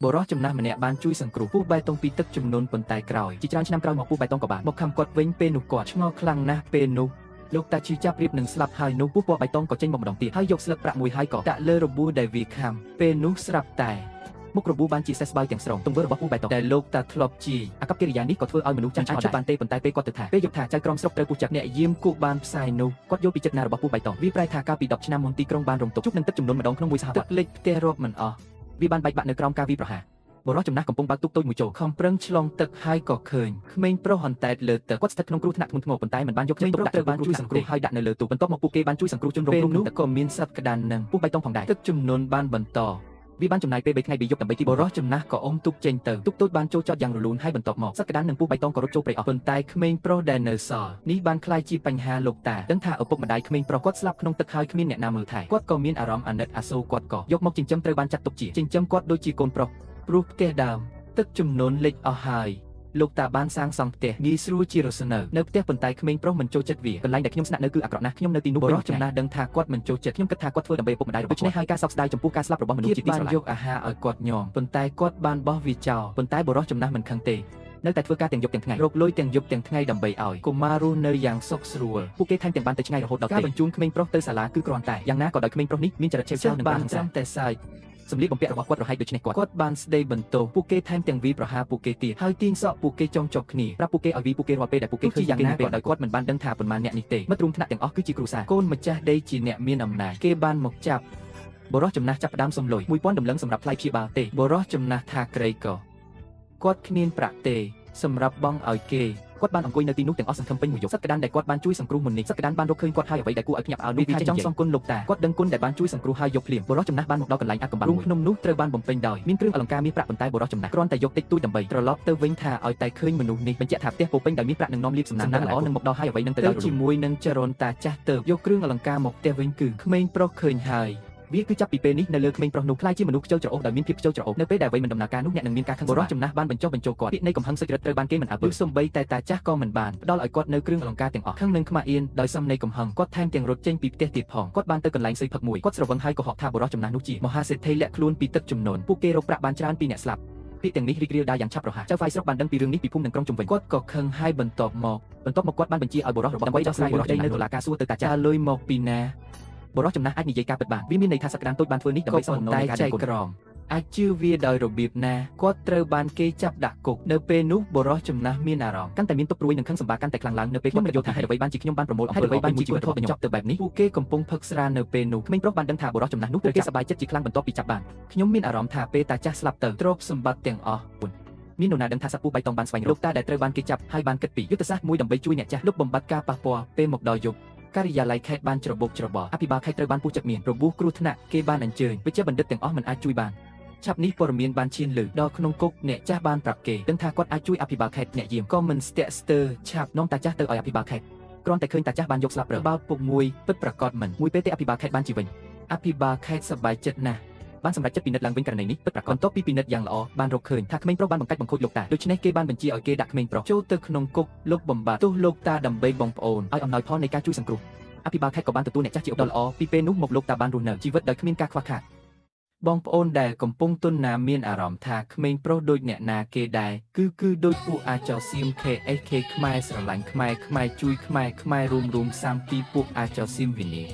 បុរសចំណាស់ម្នាក់បានជួយសង្គ្រោះពស់បៃតងពីទឹកជំនន់ប៉ុន្តែក្រោយជាច្រើនឆ្នាំក្រោយមកពស់បៃតងក៏បានមកខំគាត់វិញពេលនោះគាត់ឆ្ងល់ខ្លាំងណាស់ពេលនោះលោកតាឈឺចាប់រៀបនឹងស្លាប់ហើយនោះពស់ពណ៌បៃតងក៏ចេញមកម្ដងទៀតហើយយកស្លឹកប្រាក់មួយហើយក៏ដាក់លើរបួសដែលវាខំពេលនោះស្រាប់តែមុខរបួសបានជាសេះស្បើយទាំងស្រុងទង្វើរបស់ពស់បៃតងដែលលោកតាធ្លាប់ជាអាកប្បកិរិយានេះក៏ធ្វើឲ្យមនុស្សចាស់អាចជិះបានទេប៉ុន្តែពេលគាត់ទៅថាពេលយប់ថាចៅក្រមស្រុកត្រូវពស់ចឹកអ្នកយាមគូបានផ្សាយនោះគាត់យល់ពីចិត្តណារបស់ពស់បៃតងវាប្រែថាកាលពី10ឆ្នាំមុនទីក្រុងបានរងទុក្ខជួបនឹងទឹកជំនន់ម្ដងក្នុងមួយសហវត្សទឹកលិចផ្ទះរាប់មិនអស់វាបានបែកបាក់នៅក្រោមការវាយប្រហារបុរសចំណាស់កំពុងបើកទូកតូចមួយចូលខំប្រឹងឆ្លងទឹកហើយក៏ឃើញក្មេងប្រុសហន្តែតលើទឹកគាត់ស្ថិតក្នុងគ្រោះថ្នាក់ធ្ងន់ធ្ងរប៉ុន្តែមិនបានយកចិត្តទុកដាក់ត្រូវបានជួយសង្គ្រោះហើយដាក់នៅលើទូកបន្ទាប់មកពួកគេបានជួយសង្គ្រោះជនរងគ្រោះនោះក៏មានសត្វក្តាននឹងពស់បៃតងផងដែរទឹកជំនន់បានបន្តវាបានចំណាយពេល3ថ្ងៃ3យប់ដើម្បីទីបុរសចំណាស់ក៏អុំទូកចេញទៅទូកតូចបានចូលចតយ៉ាងរលូនហើយបន្ទាប់មកសត្វក្តាននិងពស់បៃតងក៏រត់ចូលព្រៃអស់ប៉ុន្តែក្មេងប្រុសដែលនៅសល់នេះបានក្លាយជាបញ្ហាលោកតាដឹងថាឪពុកម្ដាយក្មេងប្រុសគាត់ស្លាប់ក្នុងទឹកហើយគ្មានអ្នកណាមើលថែគាត់ក៏មានអារម្មណ៍អាណិតអាសូរគាត់ក៏យកមកចិញ្ចឹមត្រូវបានចាត់ទុកជាចិញ្ចឹមគាត់ដូចជាកូនប្រុសព្រោះផ្ទះដើមទឹកជំនន់លិចអស់ហើយលោកតាបានសាងសង់ផ្ទះងាយស្រួលជារសនៅនៅផ្ទះប៉ុន្តែក្មេងប្រុសមិនចូលចិត្តវាកន្លែងដែលខ្ញុំស្នាក់នៅគឺអាក្រក់ណាស់ខ្ញុំនៅទីនោះបុរសចំណាស់ដឹងថាគាត់មិនចូលចិត្តខ្ញុំគិតថាគាត់ធ្វើដើម្បីឪពុកម្ដាយរបស់គាត់ដូច្នេះហើយការសោកស្ដាយចំពោះការស្លាប់របស់មនុស្សជាទីស្រឡាញ់យកអាហារឲ្យគាត់ញ៉ាំប៉ុន្តែគាត់បានបោះវាចោលប៉ុន្តែបុរសចំណាស់មិនខឹងទេនៅតែធ្វើការទាំងយប់ទាំងថ្ងៃរកលុយទាំងយប់ទាំងថ្ងៃដើម្បីឲ្យកុមាររស់នៅយ៉ាងសុខស្រួលពួកគេថែមទាំងបានទៅឆ្ងាយរហូតដល់ការបញ្ជូនក្មេងប្រុសទៅសាលាគឺគ្រាន់តែយ៉ាងណាក៏ដោយក្មេងប្រុសនេះមានចរិតឆេវឆាវនិងបានត្រឹមតែសើចសម្លៀកបំពាក់របស់គាត់រហែកដូច្នេះគាត់បានស្ដីបន្ទោសពួកគេថែមទាំងវាយប្រហារពួកគេទៀតហើយទាញសក់ពួកគេចងជាប់គ្នាប្រាប់ពួកគេឲ្យវាយពួកគេរាល់ពេលដែលពួកគេឃើញយ៉ាងណាក៏ដោយគាត់មិនបានដឹងថាប៉ុន្មានអ្នកនេះទេមិត្តរួមថ្នាក់ទាំងអស់គឺជាគ្រួសារកូនម្ចាស់ដីជាអ្នកមានអំណាចគេបានមកចាប់បុរសចំណាស់ចាប់ផ្ដើមសុំលុយ1000តម្លឹងសម្រាប់ថ្លៃព្យាបាលទេបុរសចំណាស់ថាក្រីក៏គាត់គ្មានប្រាក់ទេសម្រាប់បង់ឲ្យគេគាត់បានអង្គុយនៅទីនោះទាំងអស់សង្ឃឹមពេញមួយយប់សត្វក្តានដែលគាត់បានជួយសង្គ្រោះមុននេះសត្វក្តានបានរកឃើញគាត់ហើយអ្វីដែលគួរឲ្យភ្ញាក់ផ្អើលនោះវាចង់សងគុណលោកតាគាត់ដឹងគុណដែលបានជួយសង្គ្រោះហើយយកភ្លាមបុរសចំណាស់បានមកដល់កន្លែងអាកំបាំងមួយក្នុងនោះត្រូវបានបំពេញដោយមានគ្រឿងអលង្ការមាសប្រាក់ប៉ុន្តែបុរសចំណាស់គ្រាន់តែយកតិចតួចដើម្បីត្រឡប់ទៅវិញថាឲ្យតែឃើញមនុស្សនេះបញ្ជាក់ថាផ្ទះពោពេញដោយមាសប្រាក់និងនាំលាភសំណាងល្អនឹងមកដល់ហើយអ្វីនឹងទៅដល់ជាមួយនឹងចរន្តតាចាស់ទៅយកគ្រឿងអលង្ការមកផ្ទះវិញគឺក្មេងប្រុសឃើញហើយវាគឺចាប់ពីពេលនេះនៅលើក្មេងប្រុសនោះក្លាយជាមនុស្សខ្ជិលច្រអូសដោយមានភាពខ្ជិលច្រអូសនៅពេលដែលអ្វីមិនដំណើរការនោះអ្នកនឹងមានការខឹងបុរសចំណាស់បានបញ្ចុះបញ្ចូលគាត់ពាក្យនៃកំហឹងសុចរិតត្រូវបានគេមិនអើពើសំបីតែតាចាស់ក៏មិនបានផ្ដល់ឲ្យគាត់នៅគ្រឿងអលង្ការទាំងអស់ខឹងនឹងខ្មាស់អៀនដោយសំនៃកំហឹងគាត់ថែមទាំងរត់ចេញពីផ្ទះទៀតផងគាត់បានទៅកន្លែងស៊ុយផឹកមួយគាត់ស្រវឹងហើយកុហកថាបុរសចំណាស់នោះជាមហាសេដ្ឋីលាក់ខ្លួនពីទឹកជំនន់ពួកគេរកប្រាក់បានច្រើនពីអ្នកស្លាប់ពាក្យទាំងនេះរីករាលដាលយ៉ាងឆាប់រហ័សចៅហ្វាយស្រុកបានដឹងពីរឿងនេះពីភូមិនិងក្រុងជុំវិញគាត់ក៏ខឹងហើយបន្ទាប់មកគាត់បានបញ្ជាឲ្យបុរសរបស់ដើម្បីដោះស្រាយរឿងក្តីនៅតុលាការសួរទៅតាចាស់លុយមកពីណាបុរសចំណាស់អាចនិយាយការពិតបានវាមានន័យថាសក្តានតូចបានធ្វើនេះដើម្បីសងបំណុលនៃការដឹងគុណក្រមអាចជឿវាដោយរបៀបណាគាត់ត្រូវបានគេចាប់ដាក់គុកនៅពេលនោះបុរសចំណាស់មានអារម្មណ៍កាន់តែមានទុក្ខព្រួយនិងខឹងសម្បាកាន់តែខ្លាំងឡើងនៅពេលគាត់មិនយល់ថាហេតុអ្វីបានជាខ្ញុំបានប្រមូលអំពើល្អពេញមួយជីវិតរបស់ខ្ញុំចប់ទៅបែបនេះពួកគេកំពុងផឹកស្រានៅពេលនោះក្មេងប្រុសបានដឹងថាបុរសចំណាស់នោះត្រូវគេសប្បាយចិត្តជាខ្លាំងបន្ទាប់ពីចាប់បានខ្ញុំមានអារម្មណ៍ថាពេលតាចាស់ស្លាប់ទៅទ្រព្យសម្បត្តិទាំងអស់មាននរណាដឹងថាសត្វពស់បៃតងបានស្វែងរកលោកតាដែលត្រូវបានគេចាប់ហើយបានគិតពីយុទ្ធសាស្ត្រមួយដើម្បីជួយអ្នកចាស់លុបបំបាត់ការប៉ះពាល់ពេលមកដល់យប់ការិយាល័យខេត្តបានច្របូកច្របល់អភិបាលខេត្តត្រូវបានពូជចិត្តមានរបួសគ្រោះថ្នាក់គេបានអញ្ជើញវិជ្ជបណ្ឌិតទាំងអស់មិនអាចជួយបានឆាប់នេះព័ត៌មានបានឈានលើដល់ក្នុងគុកអ្នកចាស់បានប្រាប់គេដឹងថាគាត់អាចជួយអភិបាលខេត្តអ្នកយាមក៏មិនស្ទាក់ស្ទើរឆាប់នាំតាចាស់ទៅឲ្យអភិបាលខេត្តគ្រាន់តែឃើញតាចាស់បានយកស្លាបប្រើបាល់ពុកមួយពិតប្រាកដមិនមួយពេលទេអភិបាលខេត្តបានជីវិញអភិបាលខេត្តសប្បាយចិត្តណាស់បានសម្រេចចិត្តពិនិត្យឡើងវិញករណីនេះពិតប្រាកដបន្ទាប់ពីពិនិត្យយ៉ាងល្អបានរកឃើញថាក្មេងប្រុសបានបង្កាច់បង្ខូចលោកតាដូច្នេះគេបានបញ្ជាឲ្យគេដាក់ក្មេងប្រុសចូលទៅក្នុងគុកលុបបំបាត់ទោសលោកតាដើម្បីបងប្អូនឲ្យអំណោយផលនៃការជួយសង្គ្រោះអភិបាលខេត្តក៏បានទទួលអ្នកចាស់ជាដ៏ល្អពីពេលនោះមកលោកតាបានរស់នៅជីវិតដោយគ្មានការខ្វះខាតបងប្អូនដែលកំពុងទុនណាមានអារម្មណ៍ថាក្មេងប្រុសដូចអ្នកណាគេដែរគឺដូចពួកអាចោសៀម KSK ខ្មែរស្រឡាញ់ខ្មែរខ្មែរជួយខ្មែរខ្មែររួមរួមសាមទីពួកអាចោសៀមវិនី